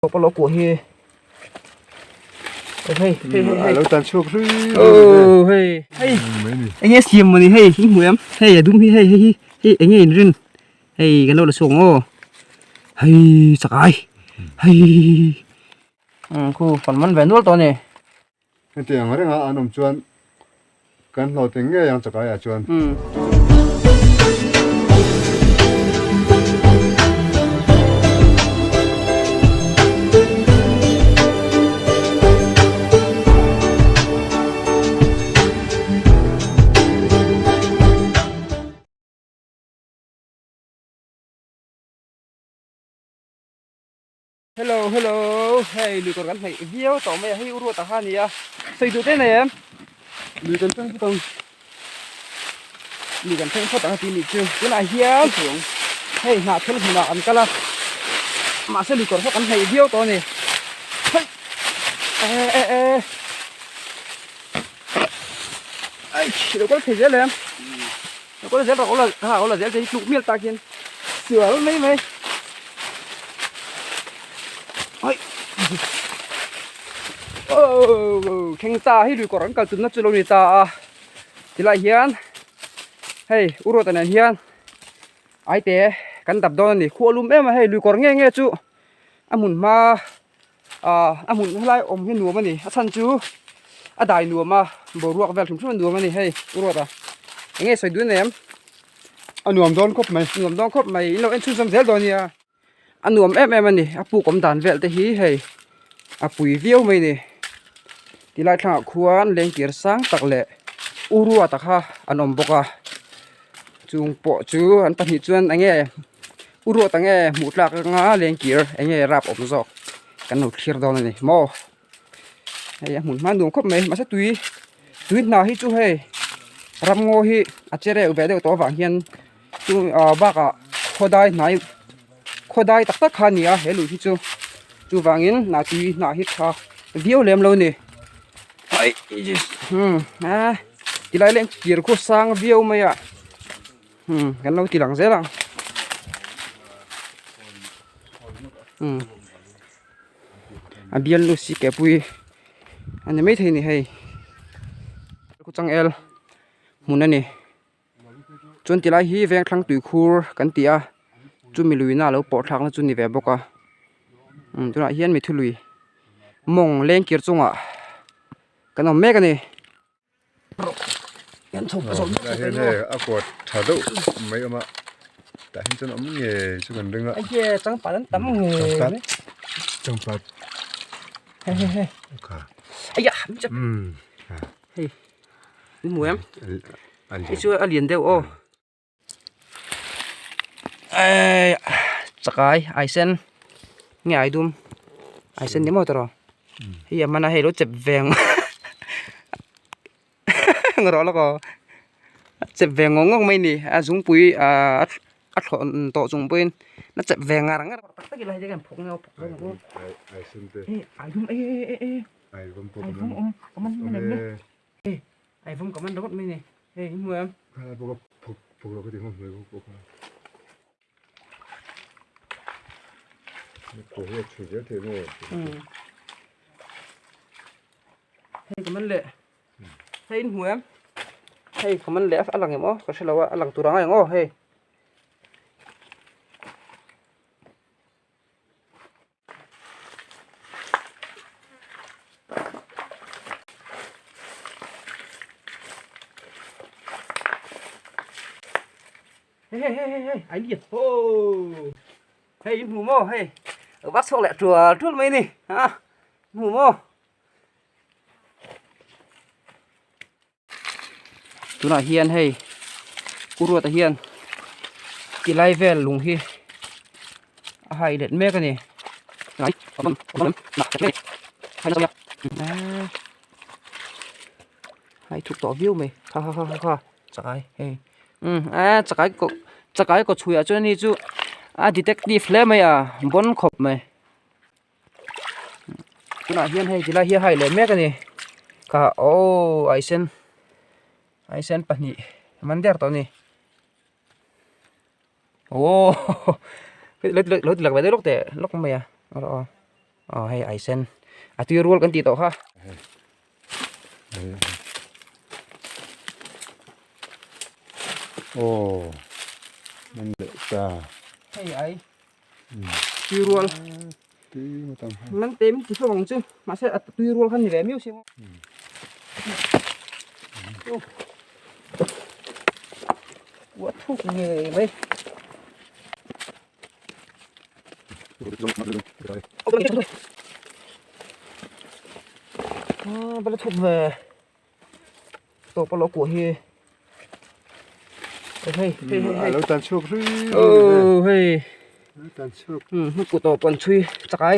Pawlawh kuah hi hei hei hei hei lo tan chhuak hlui oh hei hei enge siam mawni hei in hmu em hei a dum hi hei hei hi hei enge in rin hei kan lo la chhuak ang aw hei chakai hei khu kan man ve nual tawh a ni. Hetiang renga an awm chuan kan hlawhtling ngei ang chakai ah chuan. Hello hello hei lui kawr kan hnaih viau tawh mai a hei u ruat ang kha a ni a sawi duh te nei em lui kan thleng phawt ang lui kan thleng phawt ang a tih nih chu tunah hian hei hnah thel hmunah an kal a mahse lui kawr pawh kan hnaih viau tawh a ni hei e e e ai lo kal thei zel em lo kal zel rawh ha aw la zel te hi tluk mial tak hian sual mai mai ai oh thleng ta hi lui kawr an kal tumna chu lo ni ta a tilai hian hei u ruata nen hian aite kan dap dawn a ni khua lum em a hei lui kawr nge nge chu a hmun hma ah a hmun helai awm hi nuam a ni a chhan chu a dai nuam a boruak vel hrim hrim a nuam a ni hei u ruata eng nge sawi dun em a nuam dawn khawp mai nuam dawn khawp mai in lo en chhunzawm zel dawn nia a nuam em em a ni a puk awm dan vel te hi hei a pui viau mai a ni tilai thlangah khuan lengkir sang tak leh u ruata kha an awm bawk a chung pawh chu an pahnih chuan eng nge u ruat ang nge hmuh tlak anga lengkir eng nge rap awm zawk kan lo thlir dawn a ni maw hei a hmun hma nuam khawp mai mahse tui tui hna hi chu hei ramngaw hi a che reuh ve deuh tawh avang hian chu ah bakah khawdai hnai khawdai tak tak kha a ni a he lui hi chu chuvangin hna tui hnah hi tha viau lem lo a ni umm tilai leh kir khu sang viau mai a umm kan lo ti lang zel ang umm a bialnu si ke pui a ni maithei a ni hei changel hmun a ni. Chuan tilai hi vengthlang tuikhur kan ti a chumi luina a lo pawh thlakna chu a ni ve bawk a umm tunah hian mithu lui mawng lengkir chungah kan awm mek a ni. Helai hian hei a kawt tha deuh mai awm a tah hian chuan awm ngei chu kan ring a changpat an tam ngei changpat hei hei hei hei. In hmu em? Hei chu a lian deuh aw. Ei chakai ai sen nge ai dum ai sen ni maw tawh hei a man a hei lo chep ve ang rawh lawk aw a chep ve ngawk ngawk mai ni a zungpui ah a thlawn tawh chung pawhin a chep ve ngar ngar tak tak ila hei te hian phawk nge phawk zawk ang ai dum e e e. Ai vawm pawh ka man ka man awm e hei ai vawm ka man ringawt mai ni hei i hmu em kha pawh ka phawk phawk lo ka ti hmang hmel bawk bawk a pawh hi a chhui zel thei maw hei ka man leh hei in hmu em hei ka man leh a lang em aw ka hre lo a a lang tur ang a eng aw hei. Hei hei hei hei ai lian ho hei in hmu maw hei vak chhuak leh tual tual mai ni ha hmu maw tunah hian hei u ruata hian ti lai vel lung hi a hai let mek a ni hai thuk tawh viau mai kha kha kha kha chakai hei um a chakai kaw chakai kaw chhuiah chuan ani chu a detective hle mai a bawn khawp mai. Tunah hian hei tilai hi a hai leh mek a ni kha aww ai sen ai sen pahnih a man der tawh a ni aww lo ti lak ve deuh lawk teh lawk mai a rawh aw. Aw hei ai sen a tui rual kan tih tawh kha. Aw man leh ta. Hei ai tui rual man te min ti hlawm ang chu mahse a tui rual kha ni ve miau si maw. Ua thuk ngei mai. Bala thuk ve tawp a lo kuah hi hei hei hei a lo tan chhuak ri oh hei lo tan chhuak a kut tawp an chhui chakai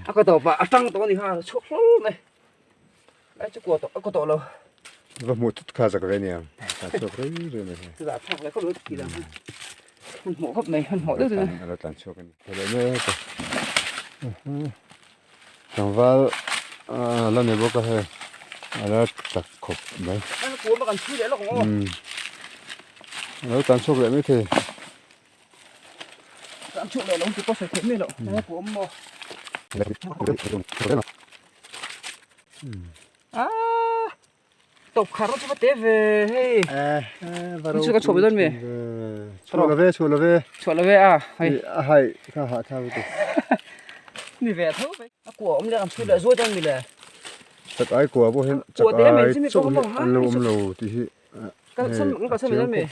a ka tawp ah a tang tawh a ni kha a chhuak hlawm mai. Ai chu kuah tawh a kaw tawh lo. Va hmuh tut kha zak ve aniang. Ta chhuak rei rei mai hei. Chutah thlak leh khawp lo tih dan kha. Hun hmuh khawp mai hun hmuh deuh deuh. A lo tlan chhuak a ni. Tha leh mek a. Tlangval la nei bawk a hei. A la chak khawp mai. A la kuam a kan chhui leh lawk ang aw. A lo tlan chhuak leh mai thei. Tlan chhuak leh lo ti pawh sawi theih mai loh. He kuam maw. Ah tawp khar chu va te ve hei chu ka chhuah dawn mi chhuah lo ve chhuah lo ve chhuah lo ve a hei a hai kha ha tha ve ni ve tho ve a kua awm le an chhui leh zuai dawn mi le chak ai kua pawh hian chak ai chauh hi an lo awm lo tih hi kal san kal san mai mi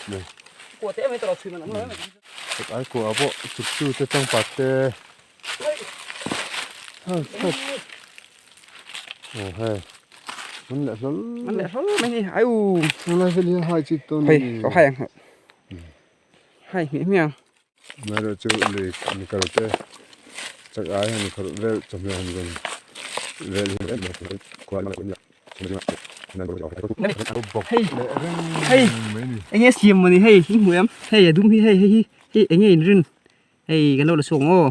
kua te mai tawh chhui man awm lo chak ai kua pawh chuk chu te changpat te Aw hei an leh hlawl an leh hlawl mai ni ai u lai vel hian hai chi tawn hei ka hai ang hai hmiah hmiah ang amaherawh chu lui ni kal te chak ai han khawrh vel chawhmeh han rawn vel hi hei hei enge siam mawni hei i hmu em hei a dum hi hei hei hi hei enge in rin Hei kan lo la chhuak ang aw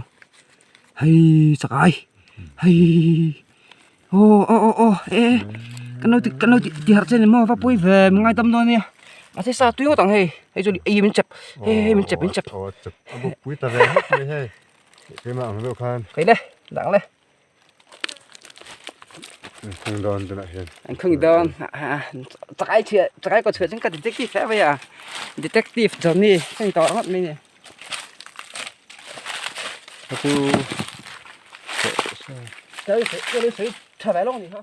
hei chakai hei aw aw aw aw e kan lo kan lo ti harh che ni maw va pawi ve min ngai tam dawn nia mahse sa tui ngawt ang hei hei chu ei min chep hei hei min chep min chep aw chep a buk pui ta ve hawk mai hei keimah ang deuh khan kei le dang le an khung dawn tunah hian an khung dawn chakai chhiah chakai kaw chhuah chuan ka detective hle mai a detective Johnny ka ni tawh ringawt mai ni ka chu ka sawi tha ve lawk a ni kha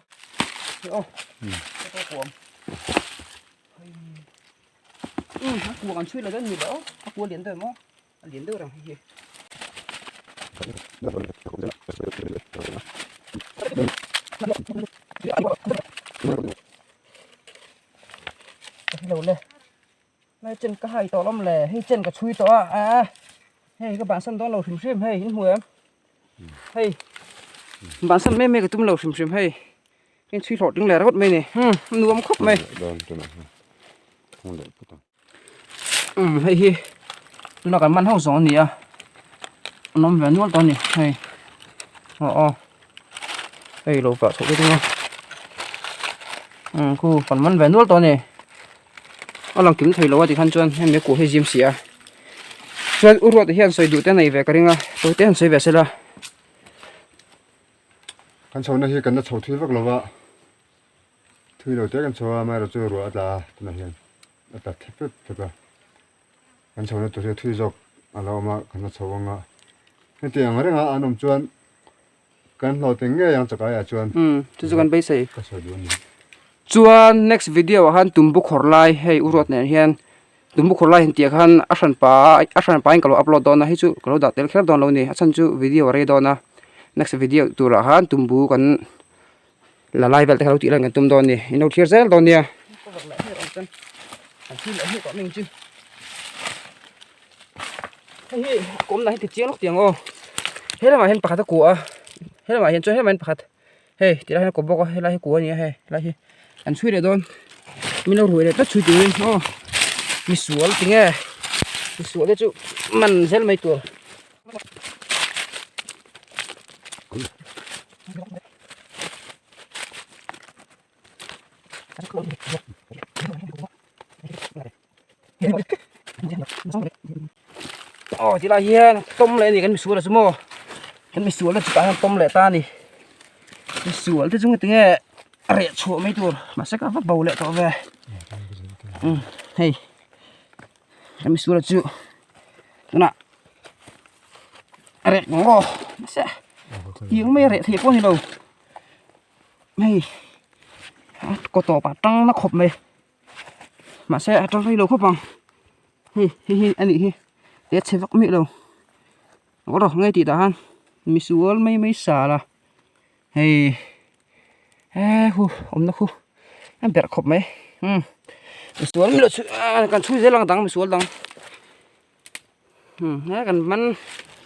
aw ka kuam a kuang an chhui lo dawn ni lo a kua lian deuh maw A lian deuh reng hei hi. Ka hre lo le. Lai chen ka hai tawh lawm le. Hei chen ka chhui tawh a. A hei ka bansan dawn lo hrim hrim hei in hmu em. Hei bansan mai mai ka tum lo hrim hrim hei. Hei chhui hlawh ting leh rawt mai ni. Hmm nuam khawp mai. Umm hei hi tuna kan man ho zawng a ni a an awm ve nual tawh a ni hei aw aw hei lo vah chhoh te ding a umm khu kan man ve nual tawh a ni a lang kim thei lo a tikhan chuan hemi a kuh hi a zim si a chuan u ruat hian sawi duh te a nei ve ka ring a sawi te han sawi ve sela. Kan chhohna hi kan la chho thui vak lo va. Thui lo te kan chho a, amaherawh chu ruah a tla a, tunah hian a tla thep thep thep a. Kan chhohna tur hi a thui zawk a lo awm a, kan la chho ang a. Heti ang renga an awm chuan kan hlawhtling ngei ang chakai ah chuan. Umm chu chu kan beisei. Ka sawi duh a ni. Chuan next video ah khan tumbu khawr lai hei u ruat nen hian tumbu khawr lai han tih ah khan a hranpa a hranpa in ka lo upload dawn a hei chu ka lo dah tel kher dawn lo a ni a chhan chu video a rei dawn a next video turah khan tumbu kan La lai vel te kha lo tih lan kan tum dawn a ni in lo thlir zel dawn nia. Hei hi kawm lah hi ti chiang lawk tiang aw he lamah hian pakhat a kuah a he lamah hian chuan he lamah hian pakhat hei ti lai hian a kawp bawk a helai hi kua a ni a hei helai hi an chhui leh dawn min lo ruai leh tlat chhui turin aw misual tinge misual te chu man zel mai tur. Aw ti lai hian tawm leh a ni kan misual a chu maw. Kan misual te chutah hian tawm leh ta a ni. Misual te chu tinge a reh chhuah mai tur mahse ka va bo leh tawh ve. Umm hei kan misual chu tunah a reh ang aw mahse tiang mai a reh thei pawh a ni lo. Hei a kaw tawpah tang na khawp mai. Mahse a tang rei lo khawp ang hei hei hi a nih hi te chhe vak miah lo rawh nge tih tah khan misual mai mai sal a hei he hu awmna khu a berh khawp mai umm misual miah chu kan chhui zel ang dang misual dang. Umm he kan man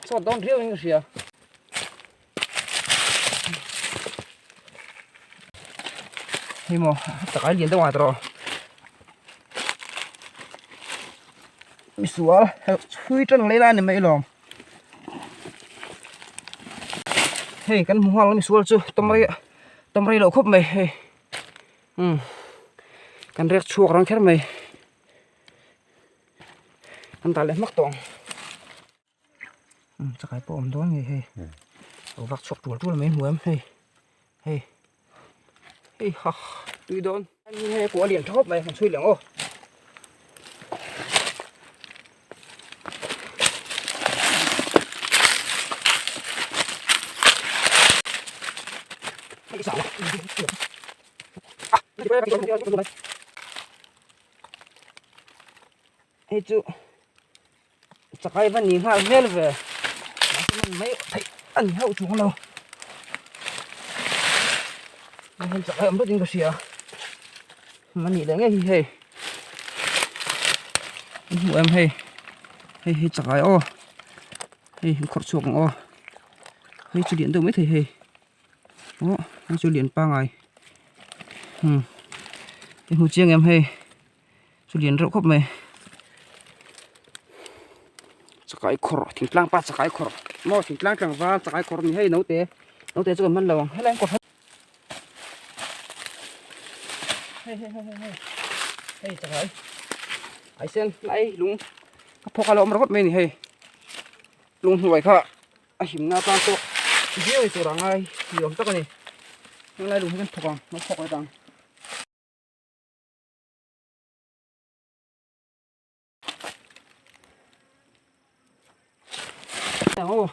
chawt dawn riau in ka hria. Hei maw chakai lian deuh ah tawh misual chhui tan lei lai a ni mai lawm. Hei kan hmu nghal misual chu tawm rei tawm rei loh khawp mai hei umm kan rek chhuak rang kher mai. An dah leh hmak tawh ang umm chakai pawh a awm dawn ngei hei lo vak chhuak tual tual mai hmu em hei hei hei ha tui dawn hei kua lian tha khawp mai han chhui leh ang aw. Hei chu chakai va ni nghal vel ve mahse man mai theih a ni hauh chuang lo hei chakai awm deuhin ka hria a nih leh ngei hi hei in hmuh em hei hei hi chakai aw hei an khawrh chhuak ang aw hei chu lian deuh maithei hei. Aw hei chu lian pangai umm i hmu chiang em hei chu lian reuh khawp mai chakai khawrh thingtlang pa chakai khawrh maw thingtlang tlangval chakai khawrh a ni hei naute naute chu kan hman lo ang helai an kawr hei hei hei hei hei chakai ai sen lai lung ka phawk a lo awm ringawt mai a ni hei lung hnuai kha. A himna atan pawh viau tur a ngai ni awm tak a ni helai lung hi kan thawk ang kan thawk leh ang. Aw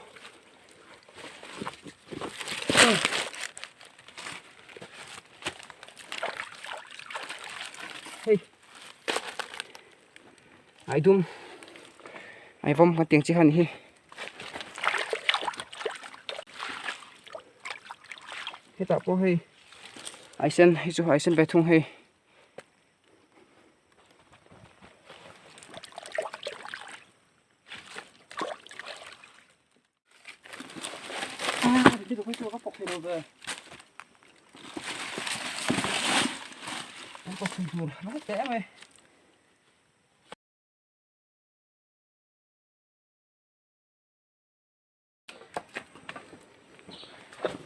hei ai dum ai vawm kan tiang chi kha ni hi. Hetah pawh hei ai sen hei chu ai sen ve thung hei.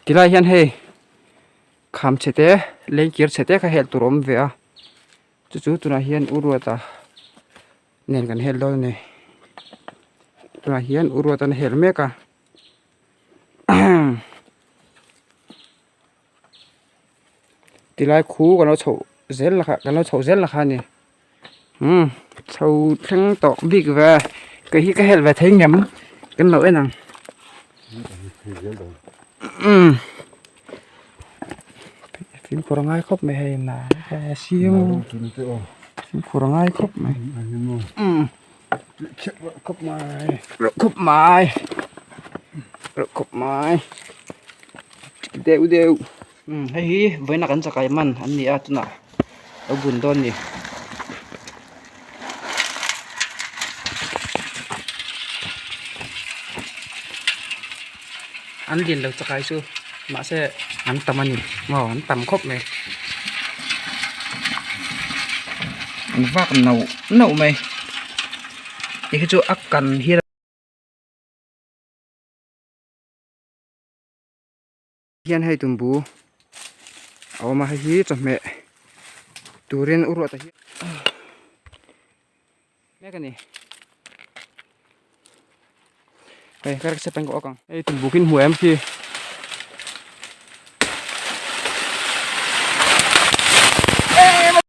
Tilai hian hei kham chhe te lengkir chhe te kha helh tur a awm ve a chu chu tunah hian u Ruata nen kan helh dawn a ni tunah hian u Ruata a helh mek a Tilai khu kan lo chhoh zel la kha kan lo chhoh zel la kha a ni umm chho thleng tawh bik ve kei hi ka helh ve thei ngem kan lo en ang umm fimkhur a ngai khawp mai hei siam fimkhur a ngai khawp mai umm. Khawp mai khawp mai khawp mai deuh deuh umm hei hi vawiina kan chakai man an ni a tunah lo bun dawn a ni. An lian lo chakai chu mahse an tam a ni maw an tam khawp mai an vak nauh nauh mai ti hi chu a kan hian hian hei tumbu a awm a hei hi chawhmeh turin u ruat a hi mek a ni. Hei ka rek step ang ka awk ang. Hei tumbu khi in hmu em khi.